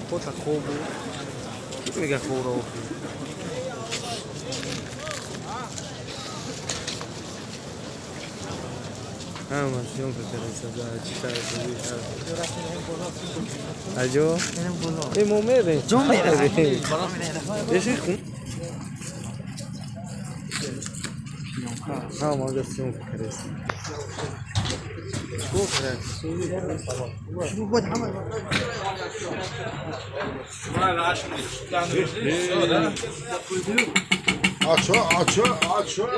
Кота хобу. Ки мега хобро охи? Ҳама съёмка карда, чита. Аҷо? Э, мо мерем. Ҷон мерем. Эши хун. Ҳама ҷо съёмка карда. Aço, aço, aço.